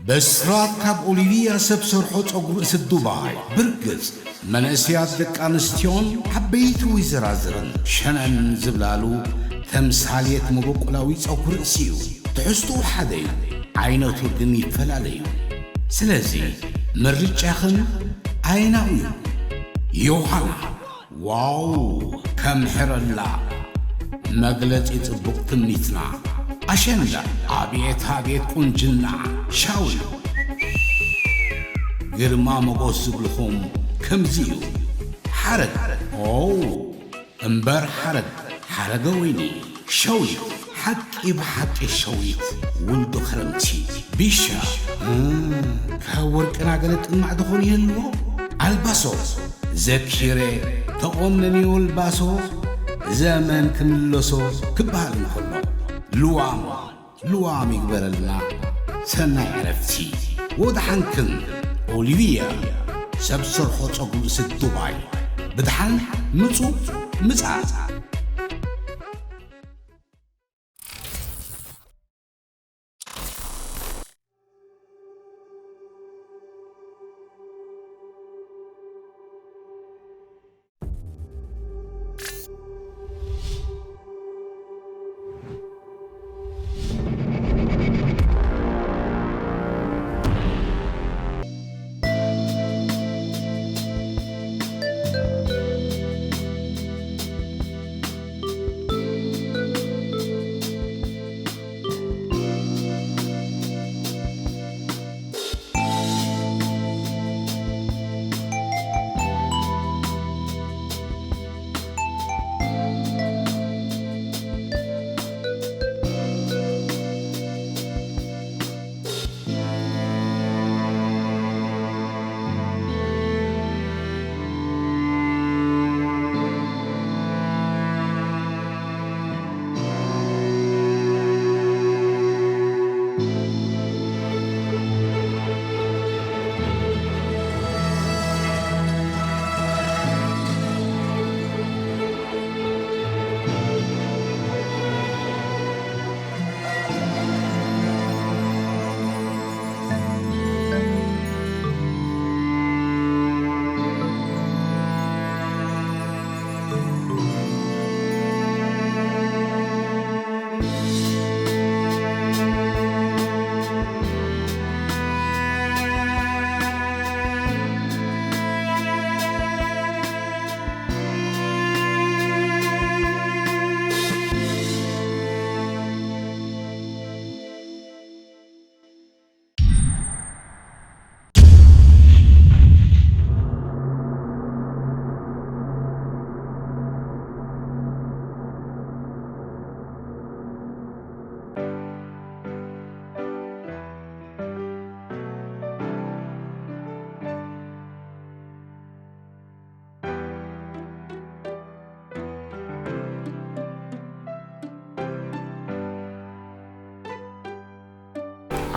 ብስራት ካብ ኦሊቪያ ሰብ ሰርሖ ጸጉሪ ርእሲ ዱባይ። ብርግጽ መንእሰያት ደቂ ኣንስትዮን ዓበይቲ ወይዘራዝርን ሸነን ዝብላሉ ተምሳሌት መበቆላዊ ጸጉሪ ርእሲ እዩ። ትሕዝትኡ ሓደ እዩ፣ ዓይነቱ ግን ይፈላለ እዩ። ስለዚ ምርጫኽን ኣየናኡ እዩ? ዮሃና ዋው! ከም ሕረላ መግለጺ ጽቡቕ ትምኒትና። ኣሸንዳ፣ ኣቤት ኣቤት ቁንጅና! ሻውል፣ ግርማ ሞጎስ ዝብልኹም ከምዚ እዩ። ሓረግ፣ ኦ፣ እምበር ሓረግ፣ ሓረገ ወይኒ። ሸዊት፣ ሓቂ ብሓቂ ሸዊት፣ ውልዶ ክረምቲ። ቢሻ፣ እ፣ ካብ ወርቅና ገለ ጥማዕ ዝኾን ይህልዎ? ኣልባሶ፣ ዘኪረ፣ ተቖነንዮ ኣልባሶ፣ ዘመን ክምለሶ ክበሃል እንከሎ። ልዋም፣ ልዋም ይግበረልና። ሰናይ ዕረፍቲ። ወድሓንክን ኦሊቪያ፣ ሰብ ሰርሖ ጸጉሪ ርእሲ ዱባይ። ብድሓን ምጹ፣ ምጻ።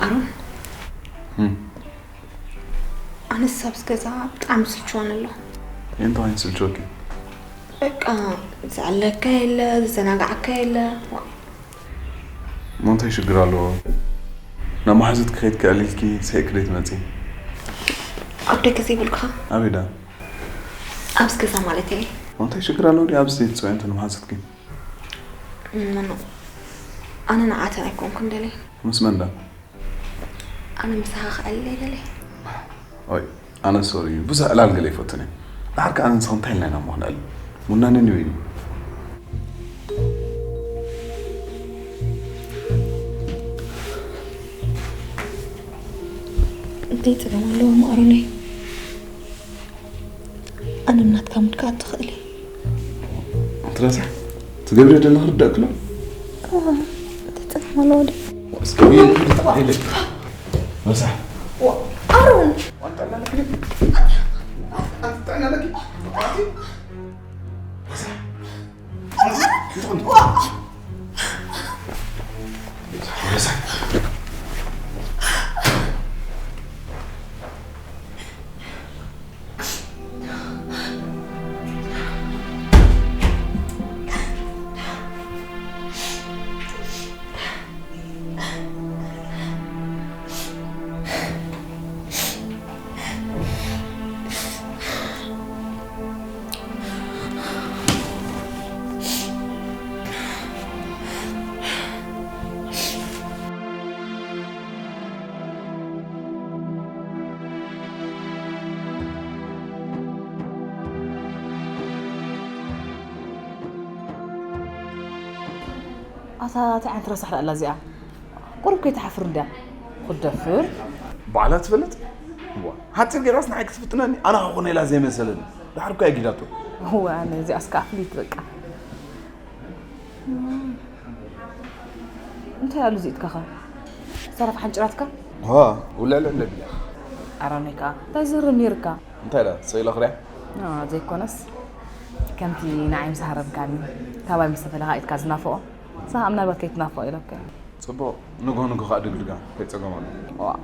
ኣሮን፣ እም። ኣነስ ኣብዚ ገዛ ብጣዕሚ ስልችወኒ ኣሎ። እንታይ ስልችወኪ? በቃ፣ ዝኣለካ የለ፣ ዝዘናጋዓካ የለ። ዋ። እሞ እንታይ ሽግር ኣለዎ? ናብ መሓዙትኪ ከይድኪ ኣዕሊልኪ ስሒቕኪ ደይ ትመጺ? ኣብ ደገ ዘይብልካ? ኣበይ ደኣ? ኣብዚ ገዛ ማለት እየ። እሞ እንታይ ሽግር ኣለዎ ድዩ ኣብዚ ዘይትጽውዒ እንተ ንመሓዙትኪ? እም፣ ኣነ ንዓተን ኣይኮንኩን ደልየ። ምስ መን ደኣ? ኣነ ምሳኻ ክዕልል ኣይደልየ። ኦይ፣ ኣነ ሶሪ፣ ብዙሕ ዕላል ገለ ይፈቱን እየ። ደሓር ከኣ ኣነ ንስኻ እንታይ ኢልና ኢና እሞ ክንዕልል? ሙናንን ወይኒ። እንታይ ጸገም ኣለዎ እሞ ኣሮነይ? ኣነ ናትካ ሙድ ክኣቱ ክእል እየ። ኣንቲ ረሳሕ፣ ትገብርዮ ዘለኺ ርዳእኪ ዶ? እዋ፣ እንታይ ጸገም ኣለዎ ድዩ? እስኪ ኢለ፣ ኢለ። ረሳሕ። ዋ፣ ኣሮን! ኣንቲ ጥዕና ኣለኪ ድዩ? ኣንቲ ጥዕና ኣለኪ? ረሳሕ። እታ እንታይ ዓይነት ረሳሕ ደኣ ኣላ እዚኣ? ቁሩብ ከይትሓፍር እንድያ። ክትደፍር? ባዕላ ትፈልጥ? እዋ፣ ሓጺር ጌራስ ንዓይ ክትፍትነኒ? ኣነ ክኾነ ኢላ ዘይመሰለኒ። ደሓር እኮ እያ ጊዳቶ። እዋ፣ ኣነ እዚኣስ ከኣ ፍልይቲ በቃ። እንታይ ኣሉ እዚእትካኸ? ሰራፍ ሓንጭራትካ? ዋ፣ ውልዕልዕ እንደቢላ። ኣራነይ ከኣ፣ እንታይ ዝህርም ነይርካ? እንታይ ደኣ፣ ስቕ ኢለ ክሪኣ? ኣ፣ ዘይኮነስ፣ ከምቲ ንዓይ ምስ ሃረምካኒ፣ ካባይ ምስ ተፈለኻ ኢድካ ዝናፍቖ፣ ንስኻ ምናልባት ከይትናፍቖ ኢለካ እየ። ጽቡቕ፣ ንግሆ ንግሆ ከኣ ድግድጋ፣ እንታይ ጸገም ኣሎ? ዋእ፣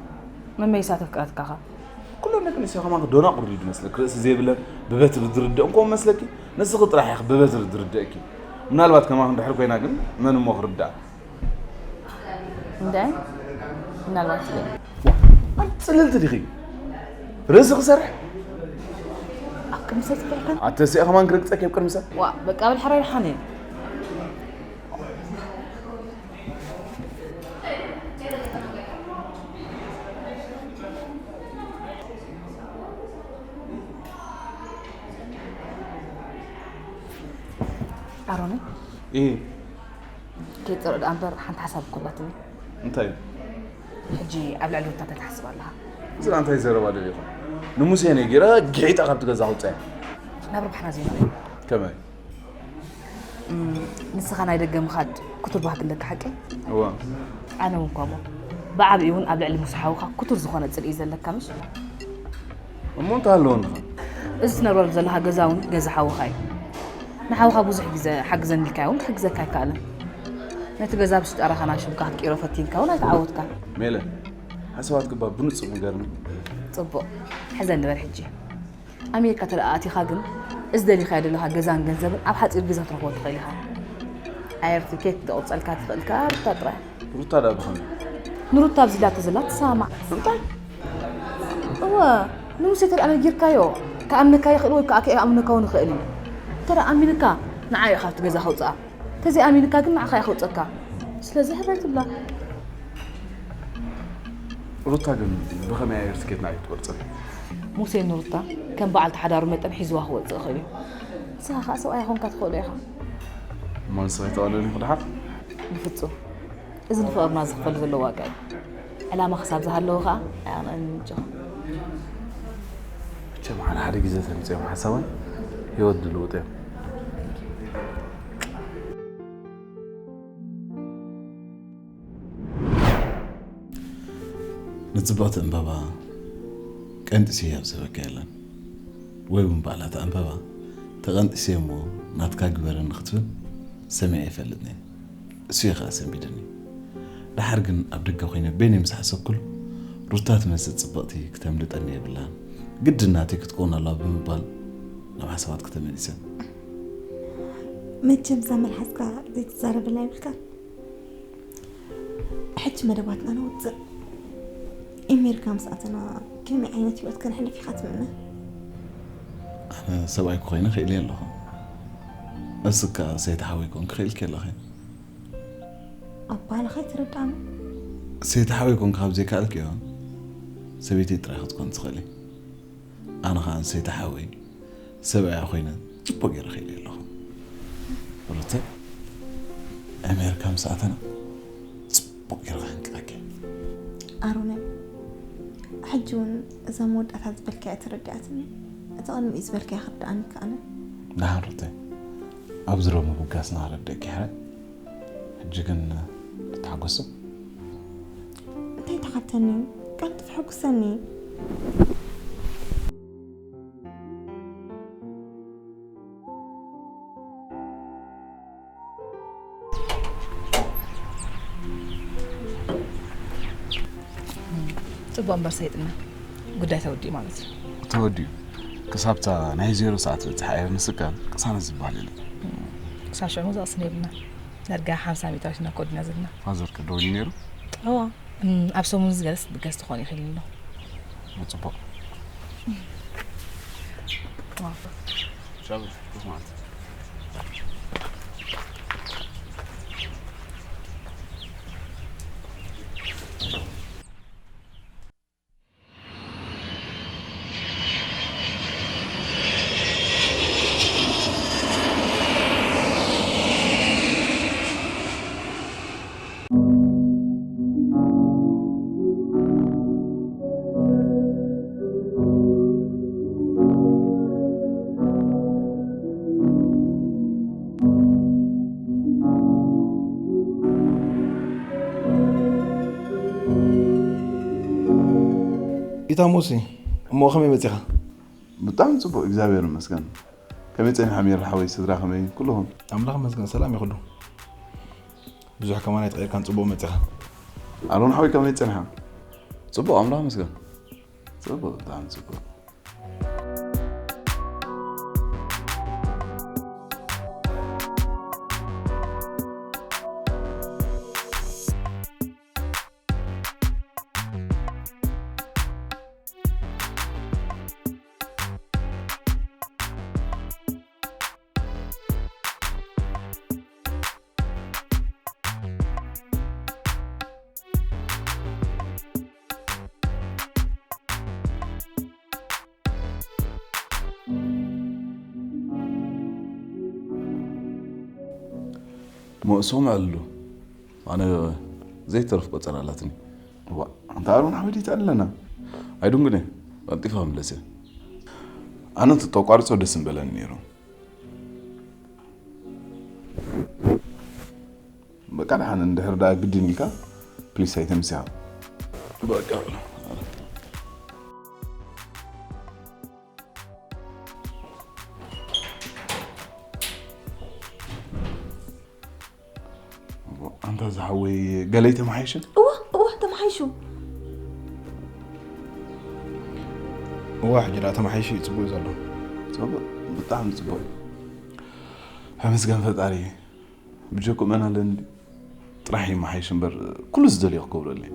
መመይሳ ተፍቅረትካኸ? ኩለን ደቂ ኣንስትዮ ከማን ደናቁር ድዩ ዝመስለኪ? ርእሲ ዘይብለን ብበትሪ ዝርደእን ከምኡ መስለኪ? ንስኺ ጥራሕ ኢኺ ብበትሪ ዝርደእኪ። ምናልባት ከማን ድሕር ኮይና ግን መን እሞ ክርድኣ? እንታይ? ምናልባት ትብል። ኣንቲ ጽልልቲ ዲኺ? ርእሲ ክሰርሕ? ኣብ ቅድሚ ሰብ ትፍርሕካ? ኣተሲኣ ከማን ክረግጸኪ ኣብ ቅድሚ ሰብ? ዋእ፣ በቃ በል ሕራይ ደሓን እየ። ኣሮነይ? እህ። ከይትጸልኦ ደኣ እምበር ሓንቲ ሓሳብ እኮ ኣላትኒ። እንታይ እዩ? ሕጂ ኣብ ልዕሊ ሩታ እንታይ ትሓስብ ኣለኻ? እዚኣ እንታይ ዘረባ ደሊኹ? ንሙሴ ነጊረ ጊሒጣ ካብቲ ገዛ ከውጽኣ። ናብ ረብሓና ዘይንሪኦ። ከመይ? እም፣ ንስኻ ናይ ደገ ምኻድ ክቱር ባህጊ ኣለካ ሓቂ? እወ። ኣነ እውን ከምኡ። ብዓቢኡ እውን ኣብ ልዕሊ ሙሴ ሓውኻ ክቱር ዝኾነ ጽልኢ እዩ ዘለካ ምሽ? እሞ እንታይ ኣለዎ ንኻ? እዚ ትነብረሉ ዘለኻ ገዛ እውን ገዛ ሓውኻ እዩ። ንሓውኻ ብዙሕ ግዜ ሓግዘኒ ኢልካዮ እውን ክሕግዘካ ኣይከኣለን። ነቲ ገዛ ብሽጣራኻ ናብ ሽምካ ክትቅይሮ ፈቲንካ እውን ኣይተዓወትካን። ሜለ፣ ሓሳባትኪ እባ ብንጹር ንገርኒ። ጽቡቕ፣ ሕዘኒ በል ሕጂ። ኣሜሪካ ተደኣ ኣቲኻ ግን፣ እዚ ደሊኻዮ ዘለኻ ገዛን ገንዘብን ኣብ ሓጺር ግዜ ክትረኽቦ ትኽእል ኢኻ። ኣየር ትኬት ክትቆርጸልካ ትኽእል ከኣ ሩታ ጥራይ። ሩታ ደኣ ብኸመይ? ንሩታ ኣብዚ ኢላቶ ዘላ ትሰማማዕ። እንታይ? እወ፣ ንሙሴ ተደኣ ነጊርካዮ፣ ክኣምነካ ይኽእል ወይ ከኣ ከይኣምነካ እውን ይኽእል እዩ። እንተ ደኣ ኣሚኑካ፣ ንዓኣ እዩ ካብቲ ገዛ ከውጽኣ። እንተዘይኣሚኑካ ግን ንዓኻ እየ ከውጸካ። ስለዚ ሕራይ ትብላ። ሩታ ግን ብኸመይ ኣየር ትኬት ንዓይ ትቆርጸኒ? ሙሴ ንሩታ ከም በዓልቲ ሓዳሩ መጠን ሒዝዋ ክወጽእ ይኽእል እዩ። ንስኻ ከኣ ሰብኣያ ኮንካ ትኽእሎ ኢኻ። እሞ ንስኺ ኣይተቐንእን ኢኺ ደሓር? ብፍጹም። እዚ ንፍቕርና ዝኽፈል ዘሎ ዋጋ እዩ። ዕላማ ክሳብ ዝሃለወ ከኣ ኣይቐንእን እዩ ምጆኻ። መቸም ሓደ ሓደ ግዜ ተምጽኦም ሓሳባት ህይወት ዝልውጡ እዮም። ንጽብቕቲ ዕምባባ ቀንጢሱ ይሃብ ዝህበካ የለን። ወይ እውን ባዕላ እታ ዕምባባ ተቐንጢሰ እሞ ናትካ ግበረኒ ክትብል ሰሚዐ ኣይፈልጥን እየ። እሱ እዩ ኸኣ ሰንቢድኒ። ደሓር ግን ኣብ ደገ ኮይነ በይነይ ምስ ሓሰብኩሉ፣ ሩታ ትመስል ጽብቕቲ ክተምልጠኒ የብላን። ግድን ናተይ ክትከውን ኣለዋ ብምባል ናብ ሓሳባትኪ ተመሊሰ። መቸም እዛ መልሓስካ ዘይትዛረበላ የብልካን። ሕጂ መደባትና ነውጽእ። ኣሜሪካ ምስ ኣተና ከመይ ዓይነት ህይወት ከነሕልፍ ኢኻ ትምነ? ኣነ ሰብኣይ ክኾይነ ክኢለ ኣለኹ። እስካ ሰይቲ ሓወይ ኮንክ ክኢልኪ ኣለኺ። ኣባህላኻ ኣይተረዳእን። ሰይቲ ሓወይ ኮንክ ካብ ዘይከኣልክዮ፣ ሰበይተይ ጥራይ ክትኮን ትኽእሊ። ኣነ ኸኣ ንሰይቲ ሓወይ ሰብኣያ ኮይነ ጽቡቕ ገይረ ክኢለ ኣለኹ። ሩተ፣ ኣሜሪካ ምስ ኣተና ጽቡቕ ገይረ ከሕንቅቐኪ። ኣሮነ፣ ሕጂ እውን እዛ መወዳእታ ዝበልካያ ተረዲኣትኒ። እቲ ቅድሚኡ ዝበልካያ ክርድኣኒ ይከኣልን። ደሓን ሩተ፣ ኣብዚ ሎሚ ምብጋስና ክረድኣኪ ይሕረ። ሕጂ ግን ትተሓጎሲ? እንታይ ትሓተኒ? ቀልጥፍ ሕጉሰኒ። ጽቡቕ እምበር ሰይጥና፣ ጉዳይ ተወዲኡ ማለት እዩ። ተወዲኡ። ክሳብታ ናይ ዜሮ ሰዓት በጽሓ እየ ምስካል ቅሳነት ዝበሃል የለን። ክሳብ ሽዑ መዛቕሲ ነይሩና። ዳርጋ ሓምሳ ሚእታዊት ኢና ኮዲና ዘለና። ፋዘር ከ ደዊሉ ነይሩ? እዋ፣ እም፣ ኣብ ሰሙን እዚ ገለስ ድገስ ትኾን ይኽእል ኣሎ። ጽቡቕ። ዋው። ሻቡ፣ ኮፍ ማለት። ኢታ ሙሲ፣ እሞ ከመይ መጺኻ? ብጣዕሚ ጽቡቕ፣ እግዚኣብሔር ይመስገን። ከመይ ጸኒሖም የር ሓወይ፣ ስድራ ከመይ? ኩልኹም? ኣምላኽ ይመስገን፣ ሰላም እዩ ኩሉ። ብዙሕ ከማን ኣይተቐየርካን፣ ጽቡቕ መጺኻ። ኣሮን ሓወይ፣ ከመይ ጸኒሖም? ጽቡቕ፣ ኣምላኽ ይመስገን። ጽቡቕ፣ ብጣዕሚ ጽቡቕ። ሞ እሶም ኣሉ ኣነ ዘይተርፍ ቆጸራ ኣላትኒ። ዋ፣ ኣንታ ኣሮን ሓወይ፣ ዲታ ኣለና? ኣይድንጉነ፣ ቀልጢፋ ምለሰ። ኣነ እንተተቋርጾ ደስ ምበለኒ ነይሩ። በቃ፣ ደሓን እንድሕር ደኣ ግድን ኢልካ፣ ፕሊስ ኣይተምስያ። በቃ፣ ኣንታ ዝሓወይ፣ ገለይ ተመሓይሸ? እወ፣ እወ፣ ተመሓይሹ። እወ፣ ሕጂ ደኣ ተመሓይሹ እዩ፣ ጽቡቕ እዩ ዘሎ። ጽቡቕ፣ ብጣዕሚ ጽቡቕ እዩ። ተመስገን ፈጣሪ። ብጀኩም መን ኣለኒ? ጥራሕ ይመሓይሽ እምበር፣ ኩሉ ዝደልዮ ክገብረለይ።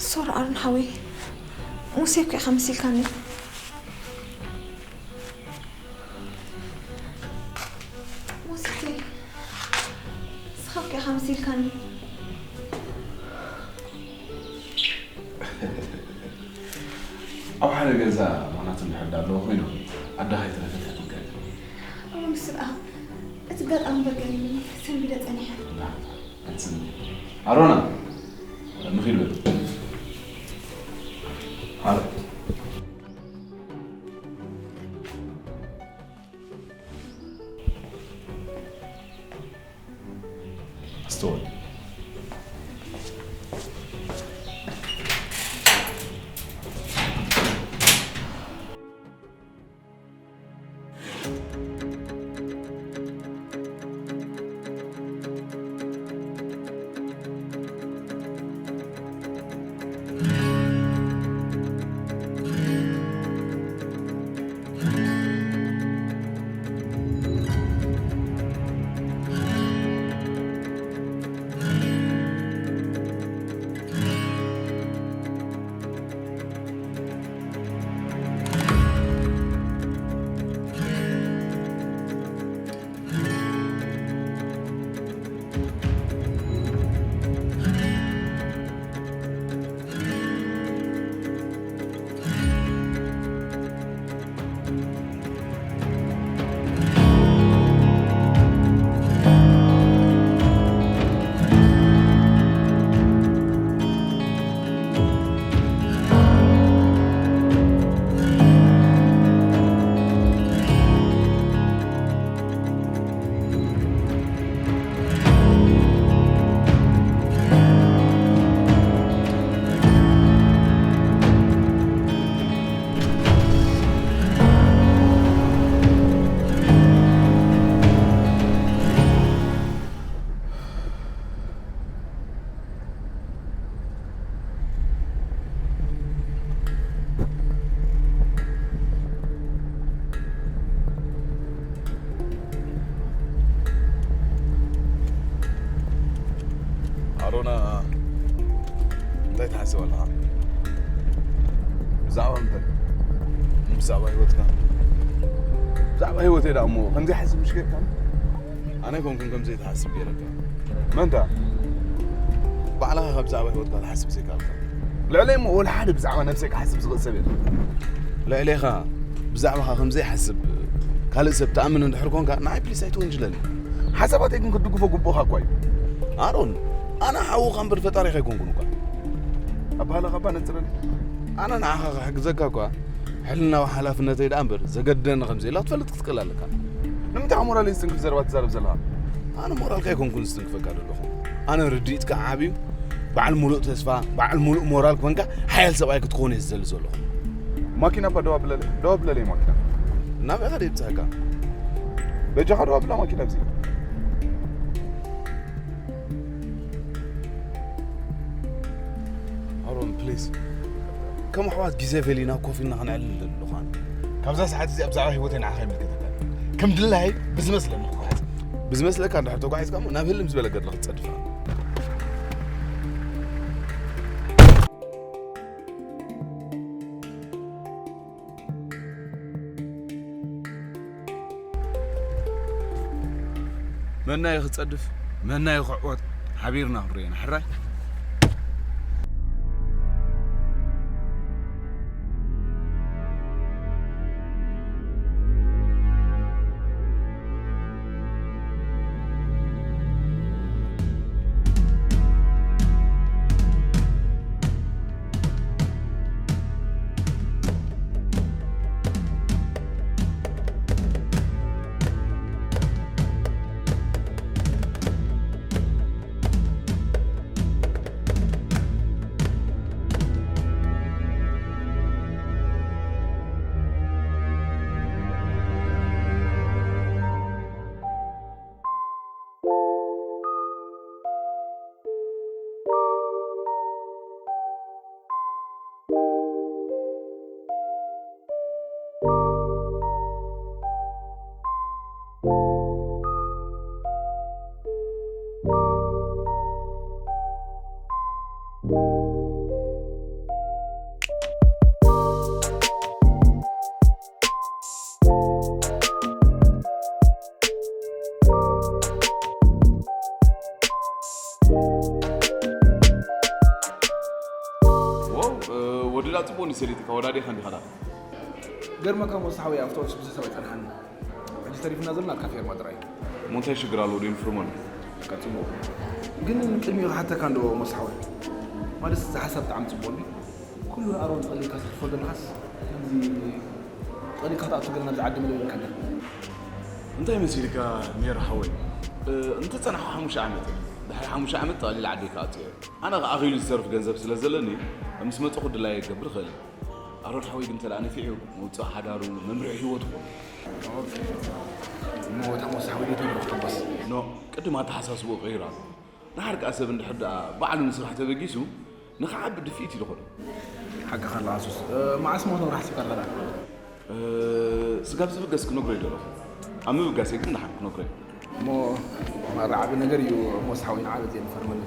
ሶሪ ኣሮን ሓወይ፣ ሙሴ እኮ ኢኻ መሲልካኒ። ሙሴ፣ ንስኻ እኮ ኢኻ መሲልካኒ። ኣብ ሓደ ገዛ ማናት እንድሕር ዳለዉ ኮይኖም ኣዳ ከይተረፈት ኣይትንከል። እሞ ምስ ደኣ እቲ ጋጣሚ በገሪኒ ሰንቢደ ጸኒሐ። ኣሮና ንኺድ በል። ኣረ ኣስተውዕል። ትሓስብ ኣለኻ? ብዛዕባ እንታይ? ብዛዕባ ህይወትካ? ብዛዕባ ህይወተይ ደኣ እሞ ከምዚ ይሓስብ ምሽ ጌርካ? ኣነ ኣይኮንኩን ከምዚ ትሓስብ ጌረካ። መንታ? ባዕልኻ ካብ ብዛዕባ ህይወትካ ትሓስብ ዘይከኣልካ። ልዕለይ እሞ ወላ ሓደ ብዛዕባ ነብሰይ ክሓስብ ዝኽእል ሰብ የለን። ልዕሌኻ ብዛዕባኻ ከም ዘይሓስብ ካልእ ሰብ ትኣምን እንድሕር ኮንካ፣ ንዓይ ፕሊስ ኣይትወንጅለኒ። ሓሳባተይ ግን ክትድግፎ ግቡእኻ እኳ እዩ። ኣሮን፣ ኣነ ሓውኻ እምበር ፈጣሪኻ ኣይኮንኩን እኳ። ኣባህላኻ እባ ነጽረኒ። ኣነ ንዓኻ ክሕግዘካ እኳ፣ ሕልናዊ ሓላፍነተይ ደኣ እምበር ዘገድደኒ ከም ዘየላ ክትፈልጥ ክትክእል ኣለካ። ንምንታይ ካብ ሞራለይ ዝትንክፍ ዘረባ ትዛረብ ዘለኻ? ኣነ ሞራልካ ኣይኮንኩን ዝትንክፈካ ዘለኹ። ኣነ ርድኢትካ ዓብዩ፣ በዓል ሙሉእ ተስፋ፣ በዓል ሙሉእ ሞራል ኮንካ ሓያል ሰብኣይ ክትኮን እየ ዝደሊ ዘለኹ። ማኪና እባ ደው ኣብለለይ፣ ደው ኣብለለይ ማኪና። ናበይ ኢኻ ደይብጽሓካ? በጃኻ ደው ኣብላ ማኪና ኣብዚ። ኣሮን፣ ፕሊዝ። ከም ኣሕዋት ግዜ ፈሊና ኮፍ ኢልና ክነዕልል ኣለና። ካብዛ ሰዓት እዚኣ ብዛዕባ ህይወተይ ንዓኻ ይምልከተካ። ከም ድላየይ ብዝመስለኒ ክጓዓዝ። ብዝመስለካ እንድሕር ተጓዒዝካ እሞ ናብ ህልም ዝበለ ገድሊ ክትጸድፍ ኢኻ። መናይ ክጸድፍ፣ መናይ ክዕወት ሓቢርና ክንርእዮ ኢና። ሕራይ? ዋው፣ እ፣ ወዲ ዳ ጽቡቕ ንሰሊትካ ወዳዴኻ እንዲኻ ዳ። ገርመካ ሞስ ሓወይ ኣብቲ ኦፊስ ብዙሕ ሰብ ኣይጸንሓኒ። ሕጂ ተሪፍና ዘሎ ናትካ ፌርማ ጥራይ። እሞ እንታይ ሽግር ኣለዎ ዶ ዩኒፎርም ኣሎ? በቃ ጽቡቕ። ግን ቅድሚኡ ክሓተካ እንዶ ሞስ ሓወይ። ማለት እዚ ሓሳብ ብጣዕሚ ጽቡቕ እንዲ። ኩሉ ንኣሮን ጠሊልካ ትኽፈል ዘለኻስ ከምዚ ጠሊልካ ትኣቱ ገለ ናብዚ ዓዲ መለለልካ እንዳ። እንታይ መሲልካ ሜር ሓወይ? እ፣ እንተጸናሕኩ ሓሙሽተ ዓመት እየ። ድሕሪ ሓሙሽተ ዓመት ጠቕሊል ዓደይ ክኣቱ እየ። ኣነ ኸኣ ኣኺሉ ዝተርፍ ገንዘብ ስለ ዘለኒ፣ ምስ መጸኹ ድላየ ክገብር እኽእል እየ። ኣሮን ሓወይ ግን እንተ ደኣ ነፊዑ፣ መውጽኢ ሓዳሩ፣ መምርሒ ህይወቱ ኮን። ኦኬ። እሞ እታ ሞሳ ሓወይ ደይትነግሮ ክትሕጎስ? ኖ፣ ቅድም ኣተሓሳስብኡ ቀይሩ ኣሎ። ንሓር ከኣ ሰብ እንድሕር ደኣ ባዕሉ ንስራሕ ተበጊሱ፣ ንኽዓቢ ድፍኢት እዩ ዝኾኖ። ሓቅኻ ኣለኻ ሱስ። እ፣ መዓስ እሞ ክትነግሮ ሓሲብካ ኣለኻ? እ፣ ስጋብ ዝብገስ ክነግሮ ይደለኹ። ኣብ ምብጋሰይ ግን ደሓን ክነግሮ እየ። እሞ ማራ ዓቢ ነገር እዩ። እሞ ስሓዊና ዓቢ እዚኤን ፈርመን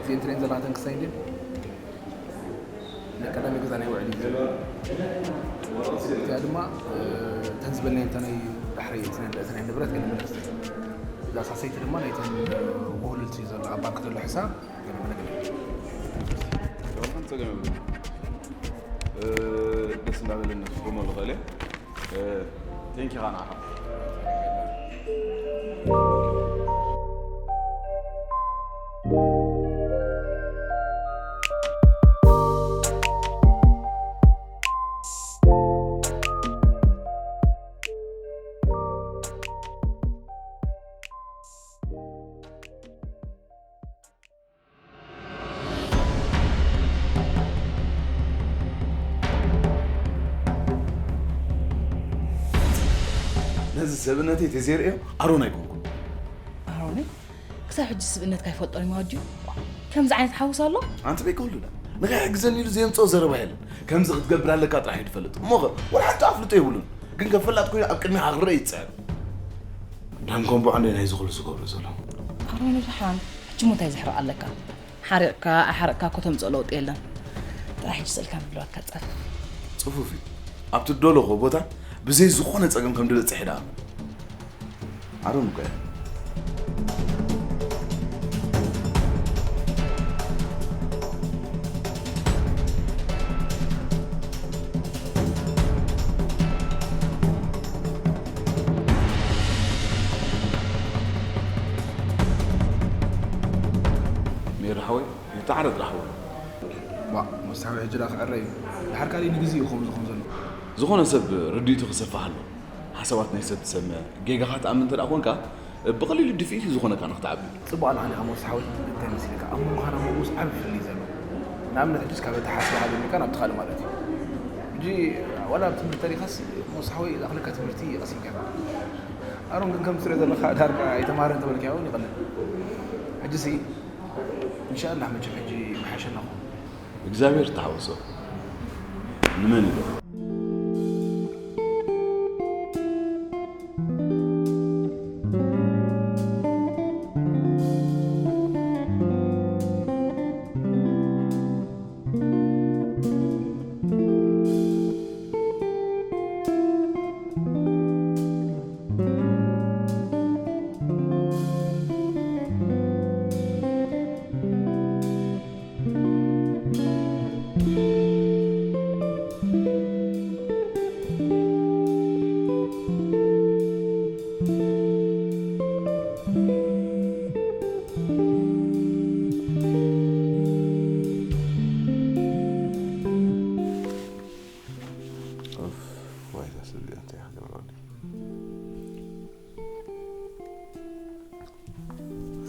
እዚኤን ትሬን ዘለኻተን ክሳይ እንድን ናይ ቀዳሚ ገዛ ናይ ውዕል እዩ። እዚኣ ድማ፣ እ፣ እተን ዝበልናየን እተን ናይ ዳሕረይ እተን ናይ ንብረት ገለ መለስ። እዛ ሳሰይቲ ድማ ናይተን፣ እ፣ ውህሉልቲ ዘሎ ኣብ ባንክ ዘሎ ሕሳብ ገለ መለ ገለ። እ፣ ደስ እንዳበለኒ ክፍርሞ ዝኽእል እየ። እ፣ ቴንኪ ኻ ንዓኻ። ነዚ ሰብነተይ ተዘይርእዮ ኣሮን ኣይኮንኩን። ኣሮነይ፣ ክሳብ ሕጂ ስብእነትካ ኣይፈልጦን እዩ ማወድዩ። ከምዚ ዓይነት ሓውስ ኣሎ? ኣንቲ በይከውሉና ንኸይሕግዘኒ ኢሉ ዘየምፅኦ ዘረባ የለን። ከምዚ ክትገብር ኣለካ ጥራሕ እዩ ዝፈልጥ። እሞ ኸ ወላ ሓንቲ ኣፍልጦ የብሉን። ግን ከም ፈላጥ ኮይኑ ኣብ ቅድሚኻ ክረአ ይፅዕር። ዳም ኮምቦ ዓንደይ ናይ ዝኽሉ ዝገብሮ ዘሎ። ኣሮን ደሓን፣ ሕጂ እሞ እንታይ ዝሕረቕ ኣለካ? ሓሪቕካ ኣሓረቕካ እኮ ተምፅኦ ለውጢ የለን። ጥራሕ ሕጂ ስእልካ ምድላዋትካ ፃፈፍ። ፅፉፍ እዩ። ኣብቲ ደለኹ ቦታ ብዘይ ዝኾነ ፀገም ከም ድበፅሕ ደኣ። ኣሮን እኮ እያ። ሜሪ ሓወይ፣ ይተዓረድ ሓወይ። ዋ፣ መሳዊ ሕጂ ደኣ ክዕረ እዩ። ድሓር ካልእ ንግዜ እዩ ከምኡ ዝኸውን ዘሎ። ዝኾነ ሰብ ርድኢቱ ክሰፍሕ ኣሎ። ሓሳባት ናይ ሰብ ትሰምዕ፣ ጌጋኻ ትኣምን እንተ ደኣ ኮንካ፣ ብቐሊሉ ድፍኢት እዩ ዝኾነካ ንኽትዓቢ። ጽቡቕ ኣለኻ ዲኻ ሞሳ ሓወይ? እንታይ መሲልካ? ኣብ መንጎኻን ኣብ መንጎኡስ ዓቢ ፍልልይ ዘሎ። ንኣብነት፣ ሕጅስ ካብ ኣተሓሳስባኻ ጀሚርካ ናብቲ ካልእ ማለት እዩ። ሕጂ ዋላ ኣብ ትምህርቲ ተሪኻስ ሞሳ ሓወይ ዝኣኽለካ ትምህርቲ ቀሲምካ ኢኻ። ኣሮን ግን ከም ትሪኦ ዘለኻ ዳርጋ ኣይተማህረን ተበልካዮ እውን ይቐልል። ሕጅሲ ኢንሻኣላህ መቸም ሕጂ ምሓሸና ኹን። እግዚኣብሔር ተሓወሶ። ንመን ኢሉ? ኡፍ፣ ዋይታ ሰብ እዚኣ እንታይ ክገብራ ወዲ።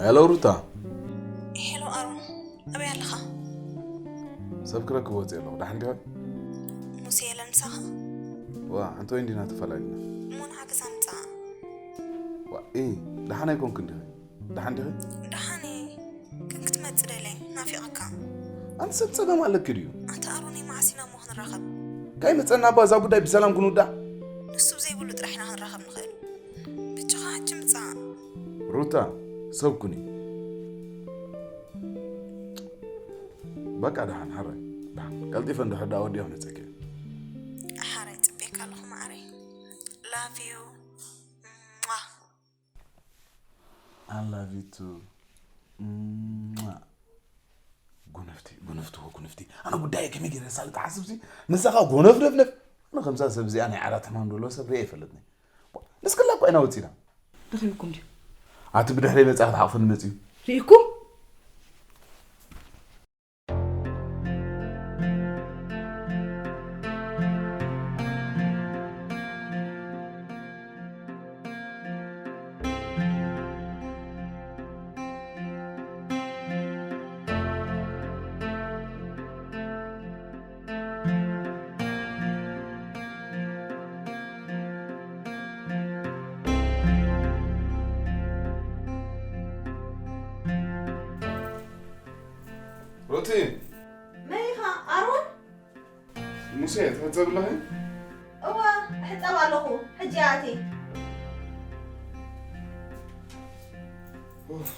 ሄሎ ሩታ። ሄሎ ኣሮን፣ ኣበይ ኣለኻ? ሰብ ክረክብ ወፂአ ኣለኹ። ደሓን ዲኻ? ሙሴ የለን ምሳኻ? ዋ፣ ሓንቲ ወይ እንዲና ተፈላሊና። እሞ ንሓገዝ ኣምፅኣ። ዋ፣ እ፣ ደሓን ኣይኮንክን ዲኺ? ደሓን ዲኺ? ደሓን እየ፣ ግን ክትመጽእ ደልየ፣ ናፊቐካ። ኣንቲ ሰብ ጸገም ኣለኪ ድዩ? ኣታ ኣሮነይ፣ መዓስ ኢና እሞ ክንራኸብ? ካይ መጸና እባ እዛ ጉዳይ ብሰላም ክንውዳእ። ንሱ ብዘይብሉ ጥራሕ ኢና ክንራኸብ ንኽእል። ብቻኻ ሕጂ ምጻእ። ሩታ፣ ሰብ ኩኒ። በቃ ደሓን፣ ሓራይ። ደሓን። ቀልጢፈ እንድሕር ደኣ ወዲኦ ክመጸኪ እየ። ሓራይ፣ ጽቤካ ኣለኹ መዓረይ። Love you. ሟ። I love you too. ሟ። ጎነፍቲ፣ ጎነፍቲ፣ ጎ-፣ ጎነፍቲ። ኣነ ጉዳይ ከመይ ገይረ ሳልጥ ሓስብሲ፣ ንሳኻ ጎነፍነፍነፍ። ኣነ ከምዛ ሰብ እዚኣ ናይ ዓራት ሕማም ደሎ ሰብ ሪአ ኣይፈልጥን። ንስክላ እኮ ኢና ወፂና። ደኺምኩም ድዩ? ኣቲ ብድሕረይ መፂኣ ክትሓቕፈኒ መፂኡ። ርኢኩም? ሩቲ! መን ኢኻ? ኣሮን? ሙሴ፣ ትሕጸቢ ኣለኺ? እወ፣ እሕጸብ ኣለኹ። ሕጂ እየ ኣትየ። ኡፍ።